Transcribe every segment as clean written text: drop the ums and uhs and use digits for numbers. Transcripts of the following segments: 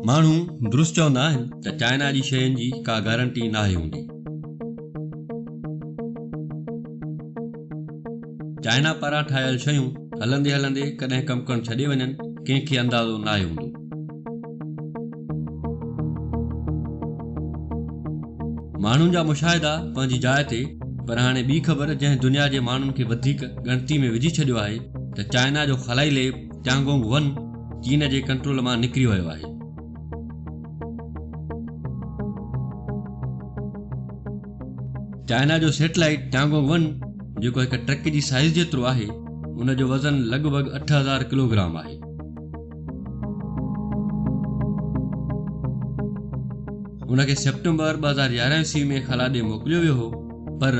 ماڻهو درست چوندا آهن ته چائنا جي شين جي ڪا گارنٽي ناهي هوندي. چائنا پاران ٺاهيل شيون هلندي هلندي ڪڏهن ڪم ڪرڻ ڇڏي وڃن ڪنهن کي اندازو ناهي هوندو. ماڻهن جا مشاهدا پنهنجي جاء تي پر هاڻي ٻي خبر جنهن دنيا جي ماڻهن کي وڌيڪ ڳڻتي ۾ وجهي ڇڏيو آهي ته چائنا جو خلائي ليب تيانگونگ ون چين جي ڪنٽرول مان نڪري ويو آهي. چائنا جو سيٽلائيٽ تيانگونگ ون جيڪو هڪ ٽرڪ جي سائيز جيترو آهي ان جو وزن لڳ ڀڳ 8000 ڪلوگرام آهي. ان کي سيپٽمبر 2011 عيسوي ۾ خلا ڏي موڪليو ويو هو پر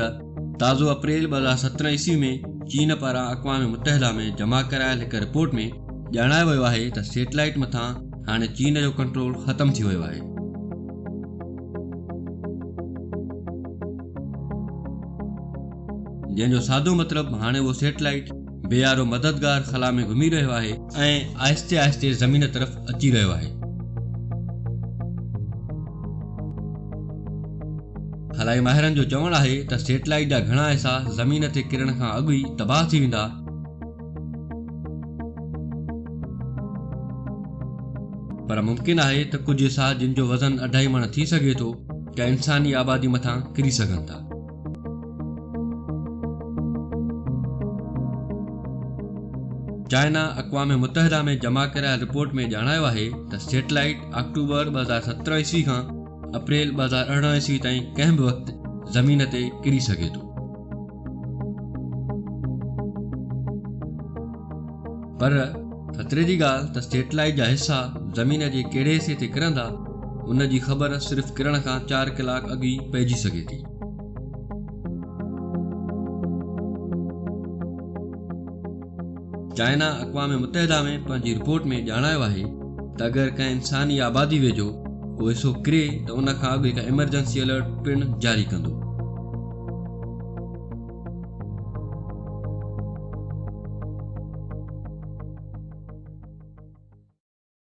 تازو اپريل 2017 عيسوي ۾ چين پاران اقوام متحده ۾ جمع ڪرايل هڪ رپورٽ ۾ ڄاڻايو ويو آهي ته سيٽلائيٽ مٿان هاڻي چين جو ڪنٽرول ختم ٿي ويو آهي. جنهن جو سادو مطلب هاڻي اهو سيٽلائيٽ بي يارو مددگار خلا ۾ گهمي رهيو آهي ۽ آهستي آهستي زمين طرف اچي رهيو آهي. خلائي ماهرن جو چوڻ آهي ته سيٽلائيٽ جا گهڻا حصا زمين تي ڪرڻ کان اڳ ئي تباهه ٿي ويندا، پر ممڪن آهي ته ڪجهه حصا جن جو وزن اڍائي مڻ ٿي سگهي ٿو، ڪنهن انساني آبادي مٿان ڪري سگهن ٿا. چائنا اقوام متحده ۾ جمع ڪرايل رپورٽ ۾ ڄاڻايو آهي ته سيٽلائيٽ آڪٽوبر 2017 عيسوي کان اپريل 2018 عيسوي تائين ڪنهن به وقت زمين تي ڪري سگهي ٿو. پر خطري جي ڳالهه ته سيٽلائيٽ جا حصا زمين جي ڪهڙي حصي تي ڪرندا ان جي خبر صرف ڪرڻ کان 4 ڪلاڪ اڳ ئي پئجي سگهي ٿي. چائنا اقوام متحده ۾ پنهنجي رپورٽ ۾ ڄاڻايو آهي ته اگر ڪنهن انساني آبادي ويجهو ڪو حصو ڪري ته ان کان اڳ هڪ ايمرجنسي الرٽ پڻ جاري ڪندو.